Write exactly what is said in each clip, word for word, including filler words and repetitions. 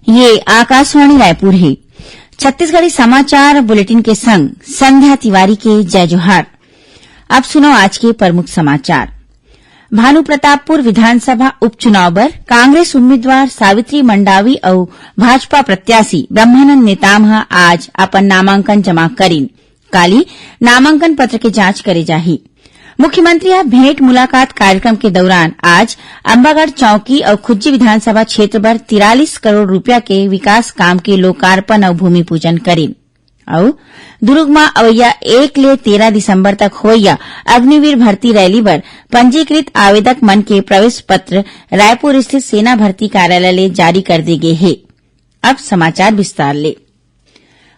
ये आकाशवाणी रायपुर हे। छत्तीसगढ़ी समाचार बुलेटिन के संग संध्या तिवारी के जय जोहार। अब सुनो आज के प्रमुख समाचार। भानु प्रतापपुर विधानसभा उपचुनाव बर कांग्रेस उम्मीदवार सावित्री मंडावी अउ भाजपा प्रत्याशी ब्रह्मानंद नेताम ह आज अपन नामांकन जमा करिन। काली नामांकन पत्र के जांच करे जाही। मुख्यमंत्री ह भेंट मुलाकात कार्यक्रम के दौरान आज अंबागढ़ चौकी अउ खुज्जी विधानसभा क्षेत्र बर तिरालीस करोड़ रुपया के विकास काम के लोकार्पण अउ भूमि पूजन करिन। अउ दुर्ग म अवइया एक ले तेरह दिसंबर तक होइया अग्निवीर भर्ती रैली बर पंजीकृत आवेदक मन के प्रवेश पत्र रायपुर स्थित सेना भर्ती कार्यालय ले जारी कर दे गे हे। अब समाचार विस्तार ले।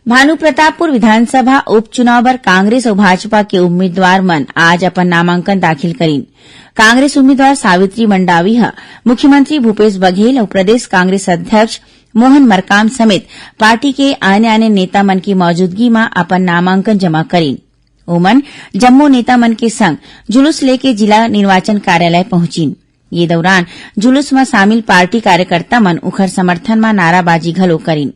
भानु प्रतापपुर विधानसभा उपचुनाव बर कांग्रेस अउ भाजपा के उम्मीदवार मन आज अपन नामांकन दाखिल करिन। कांग्रेस उम्मीदवार सावित्री मंडावी ह मुख्यमंत्री भूपेश बघेल अउ प्रदेश कांग्रेस अध्यक्ष मोहन मरकाम समेत पार्टी के आने-आने नेता मन के मौजूदगी म अपन नामांकन जमा करिन। ओमन जम्मो नेता मन के संग जुलूस लेके जिला निर्वाचन कार्यालय पहुंचिन। ये दौरान जुलूस म शामिल पार्टी कार्यकर्ता मन उखर समर्थन म नाराबाजी घलो करिन।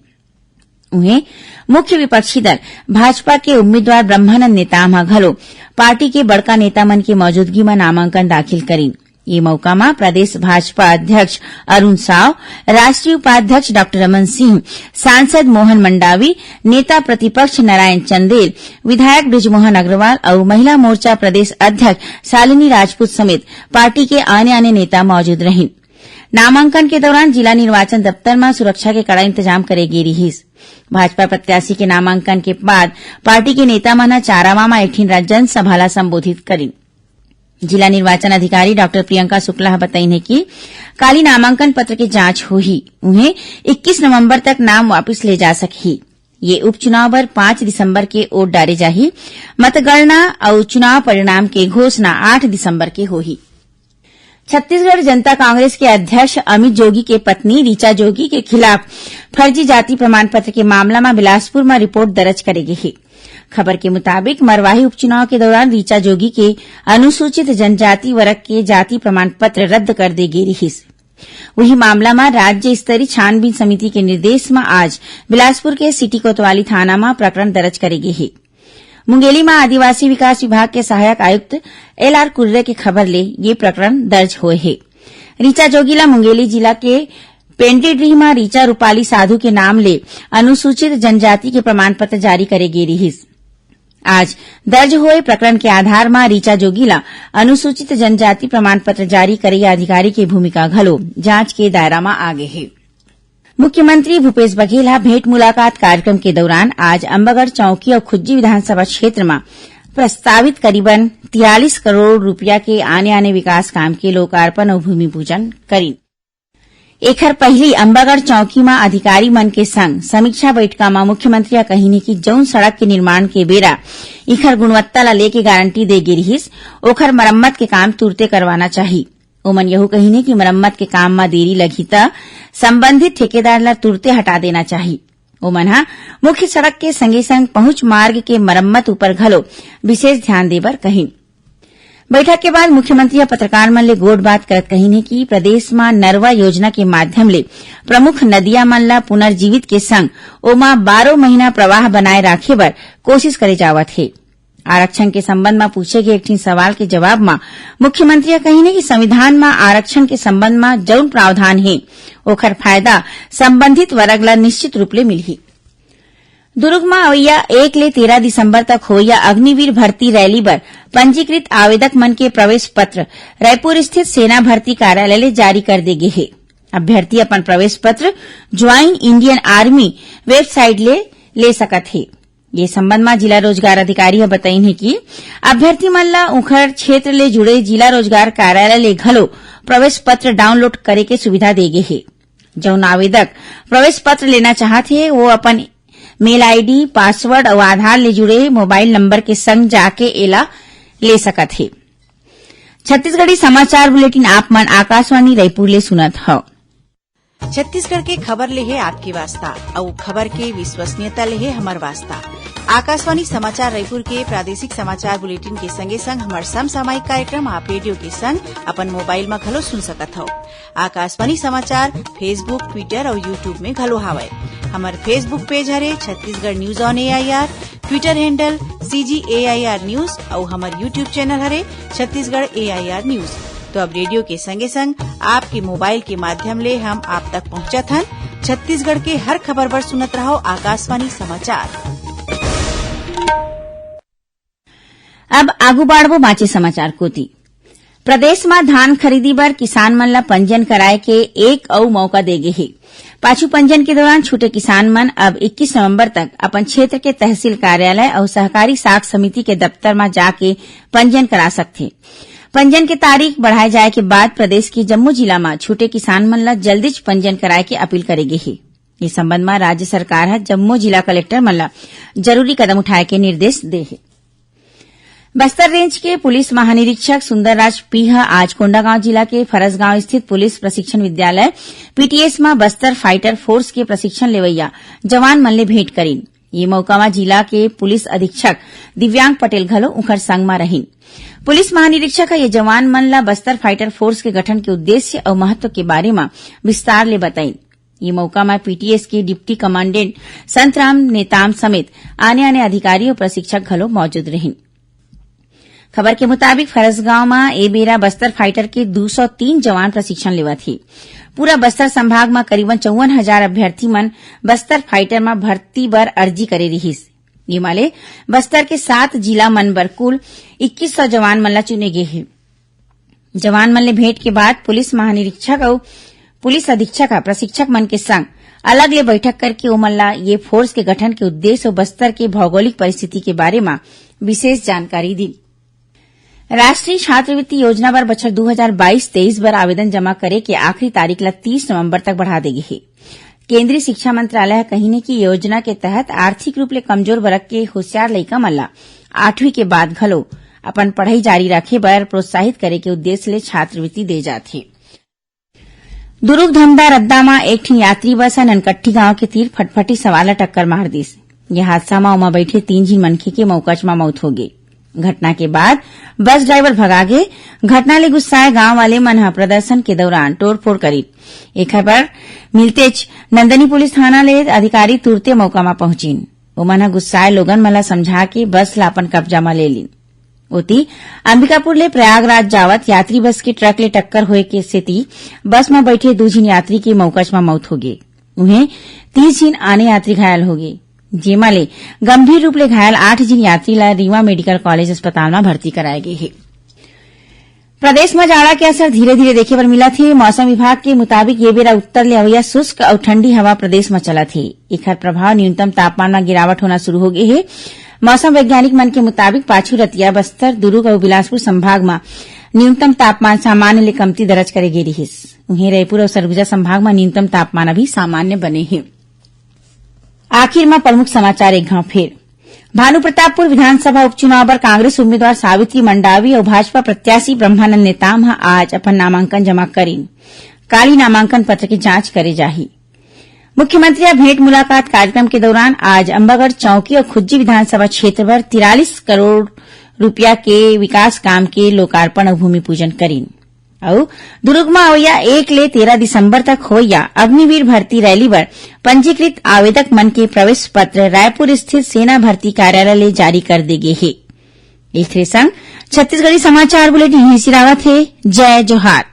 उहें, मुख्य विपक्षी दल भाजपा के उम्मीदवार ब्रह्मानंद नेताम ह घलो पार्टी के बड़का नेता मन के मौजूदगी म नामांकन दाखिल करिन। ये मौका म प्रदेश भाजपा अध्यक्ष अरुण साव, राष्ट्रीय उपाध्यक्ष डॉक्टर रमन सिंह, सांसद मोहन मंडावी, नेता प्रतिपक्ष नारायण चंदेल, विधायक बृजमोहन अग्रवाल अउ महिला मोर्चा प्रदेश अध्यक्ष शालिनी राजपूत समेत पार्टी के आने-आने नेता मौजूद रहिन। नामांकन के दौरान जिला निर्वाचन दफ्तर म सुरक्षा के कड़ा इंतजाम करे गे रिहिस। भाजपा प्रत्याशी के नामांकन के बाद पार्टी के नेता मन ह चारामा म एक ठिन जनसभा ला संबोधित करिन। जिला निर्वाचन अधिकारी डॉक्टर प्रियंका शुक्ला ह बतईन हे कि काली नामांकन पत्र के जांच होही, उहें इक्कीस नवंबर तक नाम वापिस ले जा सकही। ये उपचुनाव बर पाँच दिसंबर के वोट डारे जाही। मतगणना अउ चुनाव परिणाम के घोषणा आठ दिसंबर के होही। छत्तीसगढ़ जनता कांग्रेस के अध्यक्ष अमित जोगी के पत्नी ऋचा जोगी के खिलाफ फर्जी जाति प्रमाण पत्र के मामला म बिलासपुर म रिपोर्ट दर्ज करे गे हे। खबर के मुताबिक, मरवाही उपचुनाव के दौरान ऋचा जोगी के अनुसूचित जनजाति वर्ग के जाति प्रमाण पत्र रद्द कर दे गे रिहिस। वही मामला म राज्य स्तरीय छानबीन समिति के निर्देश म आज बिलासपुर के सिटी कोतवाली थाना म प्रकरण दर्ज करे गे हे। मुंगेली म आदिवासी विकास विभाग के सहायक आयुक्त एल आर कुर्रे के खबर ले ये प्रकरण दर्ज होए हे। ऋचा जोगी ला मुंगेली जिला के पेंड्रीडीह म ऋचा रूपाली साधु के नाम ले अनुसूचित जनजाति के प्रमाण पत्र जारी करे गे रिहिस। आज दर्ज होए प्रकरण के आधार म ऋचा जोगी ला अनुसूचित जनजाति प्रमाण पत्र जारी करइया अधिकारी के भूमिका घलो जांच के दायरा म आ गे हे। मुख्यमंत्री भूपेश बघेल ह भेंट मुलाकात कार्यक्रम के दौरान आज अंबागढ़ चौकी अउ खुज्जी विधानसभा क्षेत्र म प्रस्तावित करीबन तिरालीस करोड़ रुपया के आने-आने विकास काम के लोकार्पण अउ भूमि पूजन करिन। एखर पहिली अंबागढ़ चौकी म अधिकारी मन के संग समीक्षा बैठका म मुख्यमंत्री ह कहिन हे कि जउन सड़क के निर्माण के बेरा इखर गुणवत्ता ला लेके गारंटी दे गे रिहिस, ओखर मरम्मत के काम तुरते करवाना चाही। ओमन यहू कहिन हे कि मरम्मत के काम म देरी लगही त संबंधित ठेकेदार ला तुरते हटा देना चाही। ओमन ह मुख्य सड़क के संगे-संग पहुंच मार्ग के मरम्मत ऊपर घलो विशेष ध्यान दे बर कहिन। बैठक के बाद मुख्यमंत्री ह पत्रकार मन ले गोठबात करत कहिन हे कि प्रदेश म नरवा योजना के माध्यम ले प्रमुख नदिया मन ला पुनर्जीवित के संग ओमा बारह महीना प्रवाह बनाए राखे बर कोशिश करे जावत हे। आरक्षण के संबंध म पूछे गे एक ठिन सवाल के जवाब म मुख्यमंत्री ह कहिन हे कि संविधान म आरक्षण के संबंध म जउन प्रावधान हे, ओखर फायदा संबंधित वर्ग ल निश्चित रूप ले मिलही। दुर्ग म अवइया एक ले तेरह दिसंबर तक होइया अग्निवीर भर्ती रैली बर पंजीकृत आवेदक मन के प्रवेश पत्र रायपुर स्थित सेना भर्ती कार्यालय ले जारी कर दे गे हे। अभ्यर्थी अपन प्रवेश पत्र ज्वाइन इंडियन आर्मी वेबसाइट ले ले सकत हे। ये संबंध म जिला रोजगार अधिकारी ह बतईन हे कि अभ्यर्थी मन ल उखर क्षेत्र ले जुड़े जिला रोजगार कार्यालय ले घलो प्रवेश पत्र डाउनलोड करे के सुविधा दे गे हे। जउन आवेदक प्रवेश पत्र लेना चाहत हे, वो अपन मेल आईडी, पासवर्ड अउ आधार ले जुड़े मोबाइल नंबर के संग जाके एला ले सकत हे। छत्तीसगढ़ी समाचार बुलेटिन आप मन आकाशवाणी रायपुर ले सुनत हव। छत्तीसगढ़ के खबर ले हे आपके वास्ता, अउ खबर के विश्वसनीयता ले हे हमर वास्ता। आकाशवाणी समाचार रायपुर के प्रादेशिक समाचार बुलेटिन के संगे संग हमर समसामयिक कार्यक्रम आप रेडियो के संग अपन मोबाइल म घलो सुन सकत हव। आकाशवाणी समाचार Facebook, Twitter अउ YouTube में घलो हावय। हमर Facebook पेज हरे Chhattisgarh news on AIR, Twitter handle CG AIR news अउ हमर YouTube चैनल हरे छत्तीसगढ़ एआईआर न्यूज। तो अब रेडियो के संगे संग आपके मोबाइल के माध्यम ले हम आप तक पहुंचत हन। छत्तीसगढ़ के हर खबर बर सुनत रहव आकाशवाणी समाचार। अब आगू बाढ़बो बांचे समाचार कोति। प्रदेश म धान खरीदी बर किसान मन ल पंजीयन कराए के एक अउ मौका दे गे हे। पाछू पंजीयन के दौरान छूटे किसान मन अब इक्कीस नवंबर तक अपन क्षेत्र के तहसील कार्यालय अउ सहकारी साख समिति के दफ्तर म जाके पंजीयन करा सकथे। पंजीयन के तारीख बढ़ाए जाए के बाद प्रदेश के जम्मो जिला म छूटे किसान मन ल जल्दीच पंजीयन कराए के अपील करे गे हे। इस संबंध म राज्य सरकार ह जम्मो जिला कलेक्टर मन ल जरूरी कदम उठाए के निर्देश दे हे। बस्तर रेंज के पुलिस महानिरीक्षक सुंदरराज पी ह आज कोंडागांव जिला के फरसगांव स्थित पुलिस प्रशिक्षण विद्यालय, पीटीएस, म बस्तर फाइटर फोर्स के प्रशिक्षण लेवइया जवान मन ले भेंट करिन। ये मौका म जिला के पुलिस अधीक्षक दिव्यांग पटेल घलो उंखर संग म रहिन। पुलिस महानिरीक्षक ह ये जवान मन ल बस्तर फाइटर फोर्स के गठन के उद्देश्य अउ महत्व के बारे म विस्तार ले बताइन। ये मौका म पीटीएस के डिप्टी कमांडेंट संतराम नेताम समेत आने-आने अधिकारी अउ प्रशिक्षक घलो मौजूद रहिन। खबर के मुताबिक, फरसगांव म ए बेरा बस्तर फाइटर के दू सौ तीन जवान प्रशिक्षण लेवत हे। पूरा बस्तर संभाग म करीबन चौवन हजार अभ्यर्थी मन बस्तर फाइटर म भर्ती बर अर्जी करे रिहिस। एमा ले बस्तर के सात जिला मन बर कुल इक्कीस सौ जवान मन ल चुने गे हे। जवान मन ले भेंट के बाद पुलिस महानिरीक्षक अउ पुलिस अधीक्षक ह प्रशिक्षक मन के संग अलग ले बैठक करके ओमन ला ये फोर्स के गठन के उद्देश्य अउ बस्तर के भौगोलिक परिस्थिति के बारे म विशेष जानकारी दीन। राष्ट्रीय छात्रवृत्ति योजना बर बछर दू हजार बाईस तेईस बर आवेदन जमा करे के आखिरी तारीख ला तीस नवंबर तक बढ़ा दे गे हे। केंद्रीय शिक्षा मंत्रालय ह कहिन हे कि योजना के तहत आर्थिक रूप ले कमजोर वर्ग के होशियार लइका मन ला आठवीं के बाद घलो अपन पढ़ाई जारी रखे बर प्रोत्साहित करे के उद्देश्य ले छात्रवृत्ति दे जाथे। दुरूग धमदा रद्दा म एक ठिन यात्री बस ह ननकट्ठी गांव के तीर फटफटी सवार ला टक्कर मार दिस। ये हादसा म ओमा बैठे तीन झिन मनखे के मौकच म मौत होगे। घटना के बाद बस ड्राइवर भगा गे। घटना ले गुस्साए गांव वाले मन ह प्रदर्शन के दौरान तोड़फोड़ करिन। एखर बर मिलतेच नंदनी पुलिस थाना ले अधिकारी तुरते मौका म पहुंचिन। ओमन ह गुस्साए लोगन मन ल समझा के बस ल अपन कब्जा म ले लिन। ओती, अंबिकापुर ले प्रयागराज जावत यात्री बस के ट्रक ले टक्कर होए के सेती बस म बैठे दू झिन यात्री के मौकच म मौत होगे। उहें, तीस झिन आने यात्री घायल होगे, जेमा ले गंभीर रूप ले घायल आठ झिन यात्री ला रीवा मेडिकल कॉलेज अस्पताल म भर्ती कराए गे हे। प्रदेश म जाड़ा के असर धीरे-धीरे देखे बर मिलत हे। मौसम विभाग के मुताबिक, ये बेरा उत्तर ले अवइया शुष्क अउ ठंडी हवा प्रदेश म चलत हे। एखर प्रभाव न्यूनतम तापमान म गिरावट होना शुरू हो गे हे। मौसम वैज्ञानिक मन के मुताबिक, पाछू रतिया बस्तर, दुरूग अउ बिलासपुर संभाग म न्यूनतम तापमान सामान्य ले कमती दर्ज करे गे रिहिस। उहें, रायपुर अउ सरगुजा संभाग म न्यूनतम तापमान अभी सामान्य बने हे। आखिर म प्रमुख समाचार एक घांव फेर। भानुप्रतापपुर विधानसभा उपचुनाव बर कांग्रेस उम्मीदवार सावित्री मंडावी अउ भाजपा प्रत्याशी ब्रह्मानंद नेताम ह आज अपन नामांकन जमा करिन। काली नामांकन पत्र के जांच करे जाही। मुख्यमंत्री ह भेंट मुलाकात कार्यक्रम के दौरान आज अंबागढ़ चौकी अउ खुज्जी विधानसभा क्षेत्र बर तिरालीस करोड़ रुपया के विकास काम के लोकार्पण अउ भूमि पूजन करिन। अउ दुरूग म अवइया एक ले तेरह दिसंबर तक होवइया अग्निवीर भर्ती रैली बर पंजीकृत आवेदक मन के प्रवेश पत्र रायपुर स्थित सेना भर्ती कार्यालय ले जारी कर दे गे हे। एखरे संग छत्तीसगढ़ी समाचार बुलेटिन इही सिरावत हे। जय जोहार।